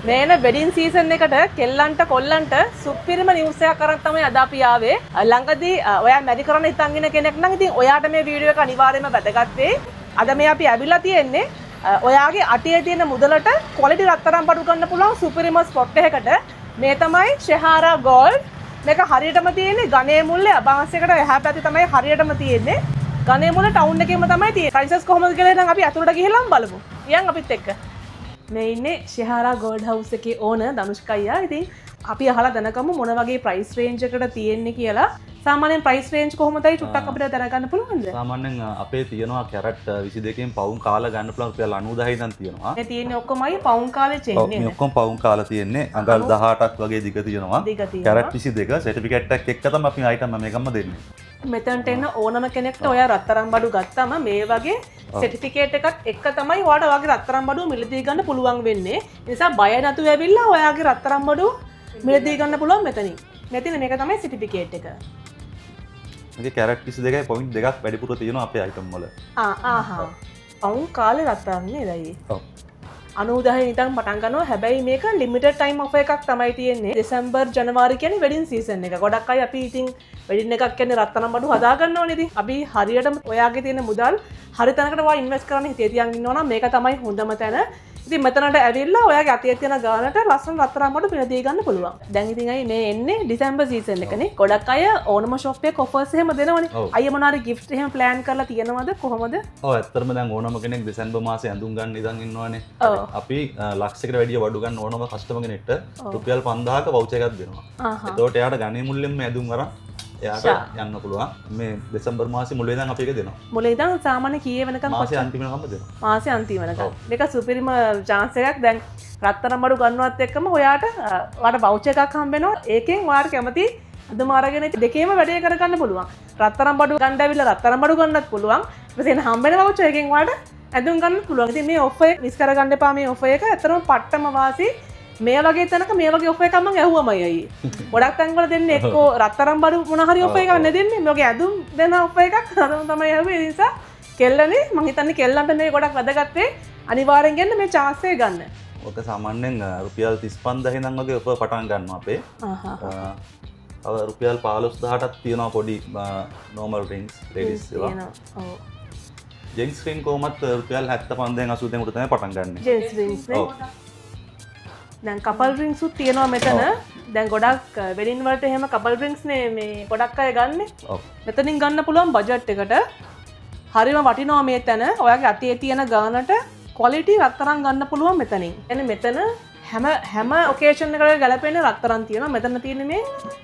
මේන wedding season එකට කෙල්ලන්ට කොල්ලන්ට සුපිරිම news එකක් අරන් තමයි අද අපි ආවේ. ළඟදී ඔයා මැරි කරන්න හිතන් ඉන්න කෙනෙක් නම් ඉතින් ඔයාට මේ වීඩියෝ එක අනිවාර්යයෙන්ම වැදගත් වෙයි. අද මේ අපි ඇවිල්ලා තියෙන්නේ ඔයාගේ අතේ තියෙන මුදලට ක්වොලිටි රත්තරන් බඩු ගන්න පුළුවන් සුපිරිම ස්පොට් එකකට. මේ තමයි ෂෙහාරා ගෝල්ඩ්. මේක හරියටම තියෙන්නේ ගණේමුල්ලේ අබාන්ස් එකට එහා පැත්තේ තමයි හරියටම තියෙන්නේ. ගණේමුල්ල ටවුන් එකේම තමයි තියෙන්නේ. ප්‍රයිසස් කොහොමද කියලා නම් අපි ඇතුළට ගිහිල්ලාම බලමු. යන් අපිත් එක්ක. මේ ඉන්නේ ෂෙහාරා ගෝල්ඩ් හවුස් එකේ ඕනර් ධනුෂ්ක අයියා. ඉතින් අපි අහලා දැනගමු මොන වගේ ප්‍රයිස් රේන්ජ් එකට තියෙන්නේ කියලා. සාමාන්‍යයෙන් ප්‍රයිස් රේන්ජ් කොහොමදයි චුට්ටක් අපිට දැනගන්න පුළුවන්ද? සාමාන්‍යයෙන් අපේ තියෙනවා කැරට් 22කින් පවුම් කාලා ගන්න පුළුවන් රුපියල් 90,000 ඉඳන් තියෙනවා. මේ තියෙන්නේ ඔක්කොමයි පවුම් කාලේ චේන් ඔව්, මේ නේද? ඔක්කොම පවුම් කාලා තියෙන්නේ. අඟල් 18ක් වගේ දිග තියෙනවා. දිග තියෙනවා. කැරට් 22 සර්ටිෆිකේට් එකක් එක්ක තමයි අපි අයිටම් මේකම දෙන්නේ. මෙතනට එන ඕනම කෙනෙක්ට ඔයා රත්තරන් බඩු ගත්තම මේ වගේ සර්ටිෆිකේට් එකත් එක්ක තමයි ඔයාට ඔයාගේ රත්තරන් බඩුව මිලදී ගන්න පුළුවන් වෙන්නේ. ඒ නිසා බය නැතුව ඇවිල්ලා ඔයාගේ රත්තරන් බඩුව මිලදී ගන්න පුළුවන් මෙතනින්. මෙතන මේක තමයි සර්ටිෆිකේට් එක. මේකේ කැරට් 22යි පොයින්ට් දෙකක් වැඩිපුර තියෙනවා අපේ අයිටම් වල. ආ ආහා. පවුම් කාලේ රත්තරන් නේද අයියේ? ඔව්. 90,000 ඉඳන් පටන් ගන්නවා. හැබැයි මේක ලිමිටඩ් ටයිම් ඔෆර් එකක් තමයි තියෙන්නේ. දෙසැම්බර් ජනවාරි කියන්නේ වෙඩින් සීසන් එක. ගොඩක් අය අපි ඉතින් වෙඩින් එකක් කියන්නේ රත්තරන් බඩු හදා ගන්න ඕනේ ඉතින්. අපි හරියටම ඔයාගේ තියෙන මුදල් හරි තැනකට ඔයා ඉන්වෙස්ට් කරන්න හිතේ තියන් ඉන්නවා නම් මේක තමයි හොඳම තැන. ඉතින් මෙතනට ඇවිල්ලා ඔයාගේ අතේ තියෙන ගානට ලස්සන රත්තරන් බඩු මිලදී ගන්න පුළුවන්. දැන් ඉතින් අයි මේ එන්නේ ඩිසැම්බර් සීසන් එකනේ. ගොඩක් අය ඕනම ෂොප් එකක ඔෆර්ස් එහෙම දෙනවනේ. අයියා මොනාරි ගිෆ්ට් එහෙම ප්ලෑන් කරලා තියෙනවද කොහොමද? ඔව්, ඇත්තටම දැන් ඕනම කෙනෙක් දෙසැම්බර් මාසේ ඇඳුම් ගන්න ඉඳන් ඉන්නවනේ. අපි ලක්ෂයකට වැඩිය බඩු ගන්න ඕනම කස්ටමර් කෙනෙක්ට රුපියල් 5000ක වවුචර් එකක් දෙනවා. එතකොට එයාට ගණේ මුල්ලෙන්ම ඇඳුම් අරන් එයාට යන්න පුළුවන්. මේ දෙසැම්බර් මාසේ මුල ඉඳන් අපි ඒක දෙනවා. මුල ඉඳන් සාමාන්‍ය කීයේ වෙනකන්? මාසේ අන්තිම වෙනකම්ම දෙනවා. මාසේ අන්තිම වෙනකන්. මේක සුපිරිම චාන්ස් එකක්. දැන් රත්තරන් බඩු ගන්නවත් එක්කම ඔයාට වවුචර් එකක් හම්බ වෙනවා. ඒකෙන් ඔයාට කැමති ඇඳුම අරගෙන දෙකේම වැඩේ කරගන්න පුළුවන්. රත්තරන් බඩු ගන්න ඇවිල්ලා රත්තරන් බඩු ගන්නත් පුළුවන්. ඊට පස්සේ එන හම්බ වෙන වවුචර් එකෙන් ඔයාට ඇඳුම් ගන්නත් පුළුවන්. ඉතින් මේ ඔෆර් එක මිස් කරගන්න එපා. මේ ඔෆර් එක ඇත්තටම පට්ටම වාසි. මේ වගේ තැනක මේ වගේ ඔෆර් එකක් මං ඇහුවමයි අයියේ. ගොඩක් තැන්වල දෙන්නේ එක්කෝ රත්තරන් බඩු මොන හරි ඔෆර් එකක් නේ දෙන්නේ. මේ වගේ ඇඳුම් දෙන ඔෆර් එකක් අරම තමයි ඇහුවේ. ඒ නිසා කෙල්ලනේ, මං හිතන්නේ කෙල්ලන්ට මේ ගොඩක් වැදගත් වෙයි. අනිවාර්යෙන් ගන්න මේ චාන්ස් එක ගන්න. ඔක සාමාන්‍යයෙන් රුපියල් 35,000 ඉඳන් වගේ ඔෆර් පටන් ගන්නවා අපේ. තව රුපියල් 15,000ටත් තියෙනවා පොඩි නෝමල් රින්ග්ස් ලේඩීස් ඒවා. තියෙනවා. ඔව්. ජෙන්ට්ස් රින්ග් කොහොමත් රුපියල් 75,000 80,000 උඩ තමයි පටන් ගන්නෙ. ජෙන්ට්ස් රින්ග්ස් නේ. ඔව්. දැන් කපල් රින්ග්ස් උත් තියෙනවා මෙතන. දැන් ගොඩක් වෙඩින් වලට එහෙම කපල් රින්ග්ස් නේ මේ ගොඩක් අය ගන්නෙ. මෙතනින් ගන්න පුළුවන් බජට් එකට. හරිම වටිනවා මේ තැන. ඔයාගේ අතේ තියෙන ගානට ක්වොලිටි රත්තරන් ගන්න පුළුවන් මෙතනින්. එන්නේ මෙතන හැම හැම ඔකේෂන් එකකට ගැලපෙන රත්තරන් තියෙනවා. මෙතන තියෙන්නේ මේ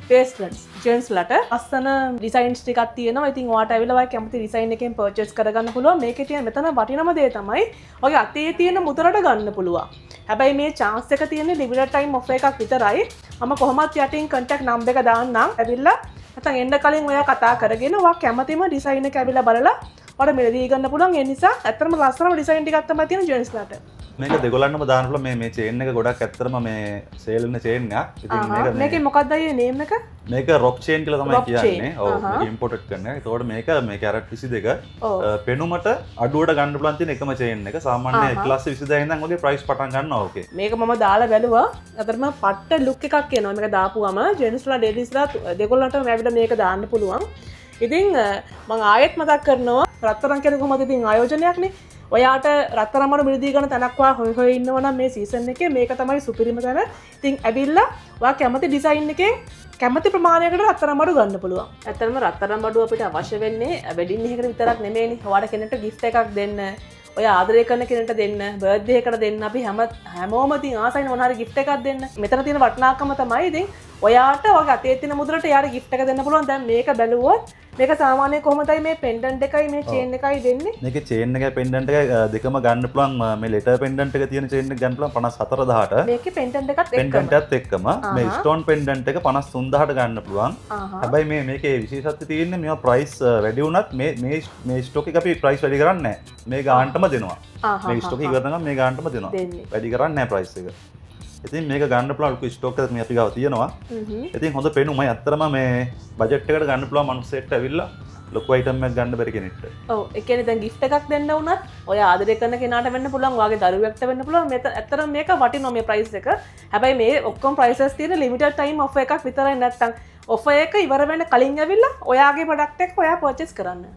බ්‍රේස්ලට්ස් ජෙන්ට්ස් ලට ලස්සන ඩිසයින්ස් ටිකක් තියෙනවා. ඉතින් ඔයාට ඇවිල්ලා ඔයා කැමති ඩිසයින් එකෙන් පර්චේස් කරගන්න පුළුවන්. මේකේ තියෙන මෙතන වටිනම දේ තමයි ඔයාගේ අතේ තියෙන මුදලට ගන්න පුළුවන්. හැබැයි මේ චාන්ස් එක තියෙන්නේ ලිමිටඩ් ටයිම් ඔෆර් එකක් විතරයි. මම කොහොමත් යටින් කන්ටැක්ට් නම්බර් එක දාන්නම්. ඇවිල්ලා නැත්නම් එන්න කලින් ඔයා කතා කරගෙන ඔයා කැමතිම ඩිසයින් එක ඇවිල්ලා බලලා ඔයාට මිලදී ගන්න පුළුවන්. ඒ නිසා ඇත්තටම ලස්සනම ඩිසයින් ටිකක් තමයි තියෙන ජෙන්ට්ස්ලාට. මේක දෙගොල්ලන්ටම දාන්න පුළුවන්. මේ මේ චේන් එක ගොඩක් ඇත්තටම මේ සේල් වෙන චේන් එකක්. ඉතින් මේක මේ මේකේ මොකක්ද අයියේ නේම් එක? මේක රොක් චේන් කියලා තමයි රොක් චේන්. කියන්නේ. ඔව්, මේක ඉම්පෝටඩ් කරන එක. ඒතකොට මේක මේ කැරට් 22 පෙනුමට අඩුවට ගන්න පුළුවන් තියෙන එකම චේන් එක. සාමාන්‍ය 1,20,000 ඉඳන් වගේ ප්‍රයිස් පටන් ගන්නවා ඕකේ. මේක මම දාලා බැලුවා. අතරම පට්ට ලුක් එකක් එනවා. මේක දාපුවම ජෙන්ට්ස්ලා ලේඩීස්ලා දෙගොල්ලන්ටම ඇවිල්ලා මේක දාන්න පුළුවන්. ඉතින් මං ආයෙත් මතක් කරනවා, රත්තරන් කියන්නේ කොහොමද ඉතින් ආයෝජනයක්නේ. ඔයාට රත්තරන් බඩු මිලදී ගන්න තැනක් ඔයා හොය හොය ඉන්නවා නම් මේ සීසන් එකේ මේක තමයි සුපිරිම තැන. ඉතින් ඇවිල්ලා ඔයා කැමති ඩිසයින් එකෙන් කැමති ප්‍රමාණයකට රත්තරන් බඩු ගන්න පුළුවන්. ඇත්තටම රත්තරන් බඩු අපිට අවශ්‍ය වෙන්නේ වෙඩින් එකකට විතරක් නෙමෙයිනේ. ඔයාට කෙනෙක්ට ගිෆ්ට් එකක් දෙන්න, ඔය ආදරය කරන කෙනෙක්ට දෙන්න, බර්ත්ඩේ එකකට දෙන්න, අපි හැමෝම ඉතින් ආසයිනේ මොන හරි ගිෆ්ට් එකක් දෙන්න. මෙතන තියෙන වටිනාකම තමයි ඉතින් ඔයාට ඔයාගේ අතේ තියෙන මුදලට එයාට ගිෆ්ට් එක දෙන්න පුළුවන්. දැන් මේක බැලුවොත් මේක සාමාන්‍යයෙන් කොහොමදයි මේ පෙන්ඩන්ට් එකයි මේ චේන් එකයි දෙන්නේ? මේකේ චේන් එකයි පෙන්ඩන්ට් එකයි දෙකම ගන්න පුළුවන්. මේ ලෙටර් පෙන්ඩන්ට් එක තියෙන චේන් එක ගන්න පුළුවන් 54,000ට. මේකේ පෙන්ඩන්ට් එකත් එක්කම? පෙන්ඩන්ට් එකත් එක්කම. මේ ස්ටෝන් පෙන්ඩන්ට් එක 53,000ට ගන්න පුළුවන්. හැබැයි මේ මේකේ විශේෂත්වය තියෙන්නේ මේවා ප්‍රයිස් වැඩි වුණත් මේ මේ මේ ස්ටොක් එක අපි ප්‍රයිස් වැඩි කරන්නේ නැහැ. මේ ගානටම දෙනවා. මේ ස්ටොක් එක ඉවර වෙනකම් මේ ගානටම දෙනවා. දෙන්නේ. වැඩි කරන්නේ නැහැ ප්‍රයිස් එක. ඉතින් මේක ගන්න පුළුවන් ලොකු ස්ටොක් එකක් මේ අපි ගාව තියෙනවා. ඉතින් හොඳ පෙනුමයි ඇත්තටම. මේ බජට් එකට ගන්න පුළුවන් මනුස්සයෙක්ට ඇවිල්ලා ලොකු අයිටම් එකක් ගන්න බැරි කෙනෙක්ට. ඔව්, ඒ කියන්නේ දැන් ගිෆ්ට් එකක් දෙන්න වුණත් ඔය ආදරය කරන කෙනාට වෙන්න පුළුවන්, ඔයාගේ දරුවෙක්ට වෙන්න පුළුවන්. මේක ඇත්තටම මේක වටිනවා මේ ප්‍රයිස් එක. හැබැයි මේ ඔක්කොම ප්‍රයිසස් තියෙන ලිමිටඩ් ටයිම් ඔෆර් එකක් විතරයි. නැත්තම් ඔෆර් එක ඉවර වෙන්න කලින් ඇවිල්ලා ඔයාගේ ප්‍රොඩක්ට් එක ඔයා පර්චේස් කරන්න.